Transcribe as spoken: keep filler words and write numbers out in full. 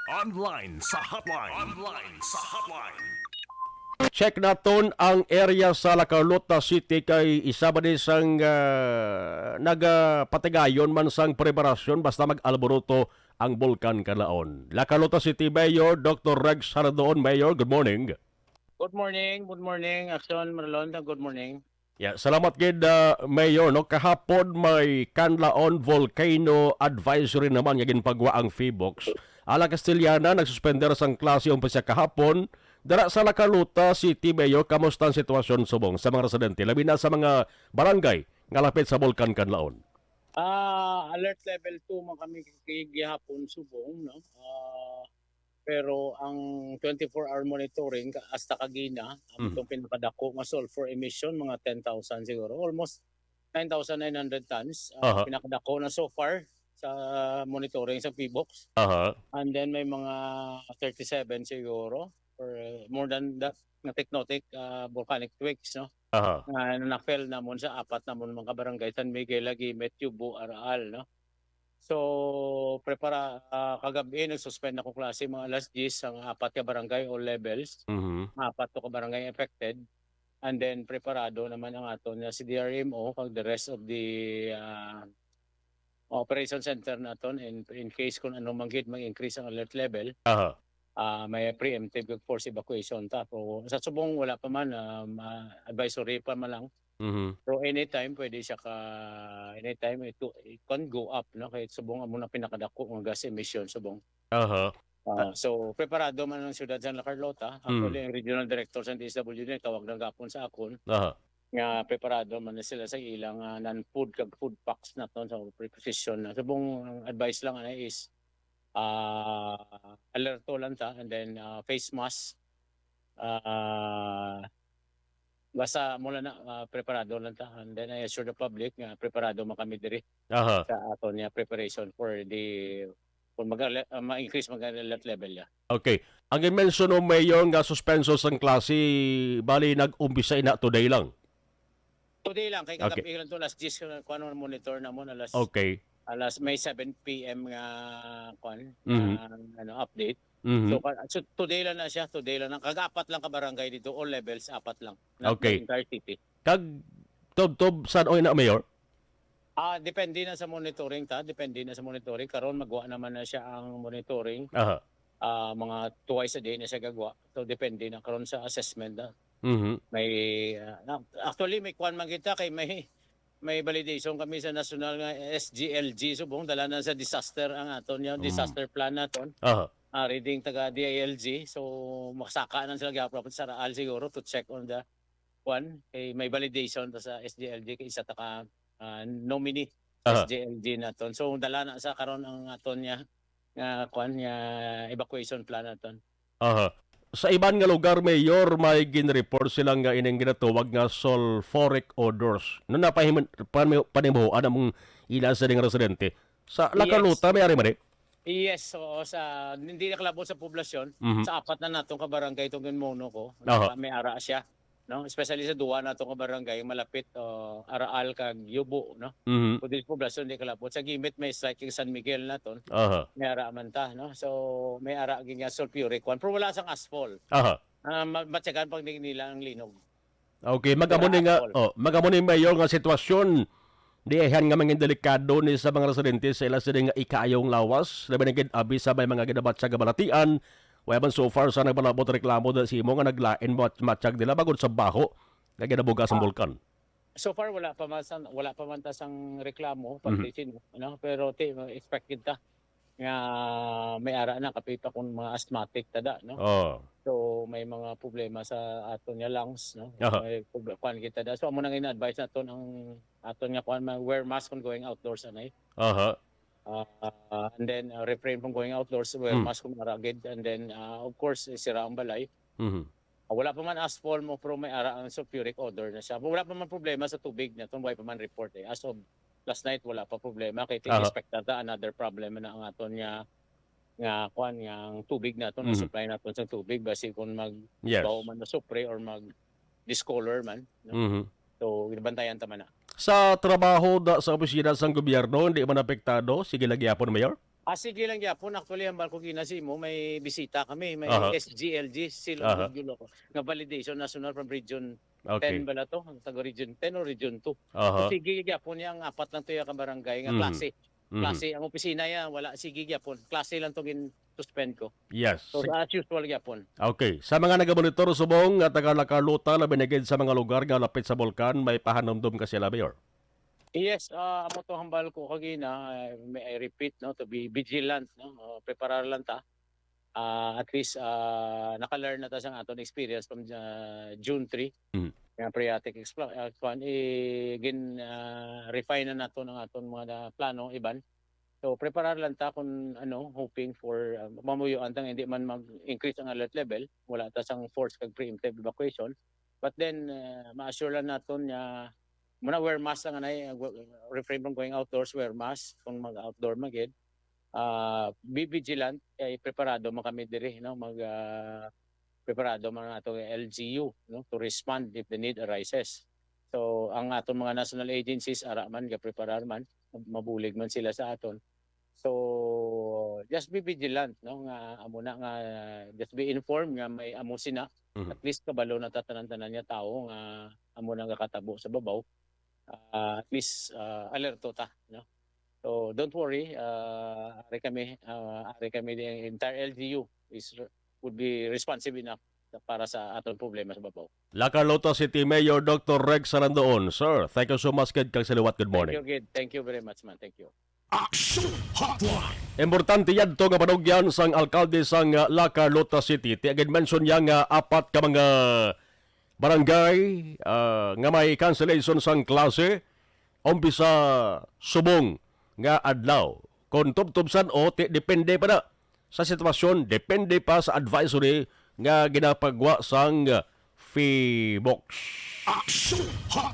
Online sa hotline. Online sa hotline. Check naton ang area sa La Carlota City kay isa ba ni sang, ah, nagapatigayon man sang preparasyon basta mag-alboroto ang Bulkan Kanlaon. La Carlota City Mayor Doctor Rex Haradoon. Mayor, good morning. Good morning, good morning, Action Marlon, good morning. Yeah, salamat gid, ah, Mayor, no? Kahapon may Kanlaon Volcano Advisory naman nga ginpagwa ang PHIVOLCS. Ala Castellana nagsuspender sang klase umpisa kahapon. Dira sa La Carlota City, Mayor, kamusta ang sitwasyon subong sa mga residente, labi na sa mga barangay nga lapit sa Bulkan Kanlaon? Ah, alert level two man kami kay gihapon subong, no? Ah, pero ang twenty-four hour monitoring ka-, hasta kagina, ang Mhm. itong pinakadako nga sulfur emission, mga ten thousand siguro, almost nine thousand nine hundred tons, ah, Aha. pinakadako na so far sa monitoring sa PHIVOLCS. Aha. And then may mga thirty-seven siguro, or more than that, na tectonic, ah, volcanic twigs, no? Aha. Nga na-feel namon sa apat namon mga barangay, San Miguel, Laguimet, Yubo, Araal, no? So, prepara-, ah, kagabi, nag-suspend ako klase mga alas diyes ang apat ka barangay, all levels. Mhm. Apat to ka barangay affected. And then, preparado naman ang aton nga C D R M O kag the rest of the, ah, operation center naton in, in case kung ano man gid mag-increase ang alert level. Aha. Ah, may preemptive kag forced evacuation ta. So, sa subong, wala pa man, um, ah, advisory pa man lang. Mhm. Pero anytime, pwede siya ka, anytime, it, it can go up, no? Kay subong amo na pinakadako nga gas emission subong. Aha. Ah, Ah. so, preparado man ang siyudad sa La Carlota. Mm. Actually, ang regional director sa D S W D, tawag na gapon sa akon, Aha. nga preparado man na sila sa ilang, ah, non-food kag food packs na to, sa preposition na. Subong, ang advice lang, ano, is, ah, alerto lang ta, and then, ah, face mask. Ah, basta mo lang na, ah, preparado lang ta. And then I assure the public nga preparado man kami diri Aha. sa aton nga preparation for the, kung mag-ale-, ah, ma-increase mag-alert level niya. Okay. Ang i-mention mo, Mayor, nga suspenso sang klase, bali, nag-umpisa ina today lang? Today lang, kay Okay. kagabi lang to, alas diyes, uh, kuwan, monitor namon, alas, Okay. alas, may seven P M nga, kuwan, Mhm. nga, ano, update. Mhm. So, ka-, so, today lang na siya, today lang na. Kag apat lang ka barangay dito, all levels, apat lang. Not Okay. the entire city. Kag tubtob san-o ina, Mayor? Ah, depende na sa monitoring ta, depende na sa monitoring. Karon, magwa naman na siya ang monitoring. Aha. Ah, mga twice a day na siya gagwa. So, depende na karon sa assessment na. Mhm. May, ah, na, actually, may kwan man kita kay may, may validation kami sa national nga S G L G subong, dala na sa disaster ang aton niya, Mm. disaster plan naton. Aha. Ah, reading taga D I L G. So, makasaka na sila gyapon sa Raal siguro to check on the kwan. Kay may validation ta sa S G L G kay isa ta ka, ah, nominee sa Aha. S G L G naton. So, dala na sa karon ang aton niya nga kwan, nga evacuation plan naton. Aha. Sa iban nga lugar, Mayor, may gin-report sila nga ining ginatawag nga sulfuric odors. No, napahim-, panimo-, panimuhoan ang ila sa ding residente. Sa La Yes. Carlota, may ari man eh? Yes, oo, sa, hindi nakalabot sa poblasyon, Mhm. sa apat na natong kabarangay itong ginmuno ko, Aha. na may ara siya, no? Especially sa duwa natong kabarangay, malapit, uh, Araal kag Yubo, no? Mhm. Kundi sa poblasyon, hindi kalabot. Sa Guimet, may strike yung San Miguel naton. Aha. May ara man ta, no? So, may ara gid nga sulfuric one. Pero wala sang asphalt. Aha. Ah, ma-, matyagan pag ni-, nila ang linog. Okay, mag-amo Wala ni nga, asphalt. Oh, mag-amo ni Mayor nga sitwasyon. Dihan nga mangin delikado ni sa mga residente sa ila sini nga ikayong lawas. Labi na gid abi sa may mga ginabatyag nga balatian. Wala man so far sa nagpalabot reklamo da sa imo nga naglain mat-, matyag nila bangod sa baho nga ginabuga sang Ah. bulkan. So far, wala pa man sang, wala pa man ta sang reklamo, Mhm. pati sino, ano? Pero ti-, expect kita nga may ara na, kapi pa kung mga asthmatic tada, no? Oh. So, may mga problema sa aton nga lungs, no? Aha. May prob-, kwan kita da. So, amo nang ina-advise naton ang aton nga kwan, ma-, wear mask when going outdoors, anay. Aha. Ah, and then, uh, refrain from going outdoors, wear Hmm. mask kung ara gid, and then, ah, of course, sira ang balay. Mhm. Ah, wala pa man asphalt mo, pero may ara ang sulfuric odor na siya. Wala pa man problema sa tubig na itong wala pa man report eh. As of last night, wala pa problema. Kay Aha. expect nata another problem na ang aton nga, nga kwan, nga ang tubig naton, ang Mhm. supply naton sa tubig. Basi kung mag Yes. baho man na supre or mag discolor man, no? Mhm. So, ginabantayan ta man na. Sa trabaho da, sa opisina sang gobyerno, hindi man apektado? Sige lagi hapon, Mayor? Ah, sige lang gyapon. Actually, hambal ko gina sa imo, may bisita kami, may Aha. S G L G, Silog Aha. Gulgulo ko, nga validation national from Region Okay. ten bala to, ang taga Region ten o Region two. Aha. So, sige gyapon niya ang apat lang to ya ka barangay nga Mhm. klase. Mhm. Klase ang opisina ya, wala, sige gyapon. Klase lang to gin suspend ko. Yes. So, Sig- as usual gyapon. Okay. Sa mga nagamonitor subong nga taga La Carlota, labi na gid sa mga lugar nga lapit sa bulkan, may pahanumdom ka sila, Mayor? Yes, ah, amo to hambal ko kagina, ah, may I repeat, no, to be vigilant, no, ah, preparar lang ta. Ah, at least, ah, naka-learn na ta sa aton experience from, ah, June three. Mm. Nga phreatic explo-, ah, kwan, eh, gin, ah, refine na nato ang aton mga na-, plano, iban. So, preparar lang ta kung, ano, hoping for, ah, mamuyuan ta nga hindi man mag-increase ang alert level, wala ta sang force kag preemptive evacuation. But then, ah, ma-assure lang naton nga muna wear mask lang, anay, ah, go-, refrain from going outdoors, wear mask kung mag-outdoor man gid. Ah, be vigilant, kay preparado man kami diri, no? Mag, ah, preparado man ang ato L G U, no, to respond if the need arises. So, ang aton mga national agencies, ara man, gapreparar man, mabulig man sila sa aton. So, just be vigilant, no, nga amo na nga, just be informed nga may amo sina. Mhm. At least kabalo na ta tanan-tanan nga tawo nga amo na nga katabo sa babaw. Ah, at least, ah, alerto ta, no? So, don't worry, ah, ari kami, ah, ari kami, the entire L G U is, would be responsive enough para sa aton problema sa babaw. La Carlota City Mayor Doctor Rex Salandoon. Sir, thank you so much gid kag sa liwat. Good morning. Thank you, gid. Thank you very much, man. Thank you. Action Hotline. Importante yadto nga panugyan sang alkalde sang, uh, La Carlota City. Ti agad mention niya nga apat ka mga barangay, uh, nga may cancellation sang klase umpisa subong nga adlaw. Kung tubtob san-o, ti depende pa na sa sitwasyon, depende pa sa advisory nga ginapagwa sang, uh, PHIVOLCS. Action Hotline.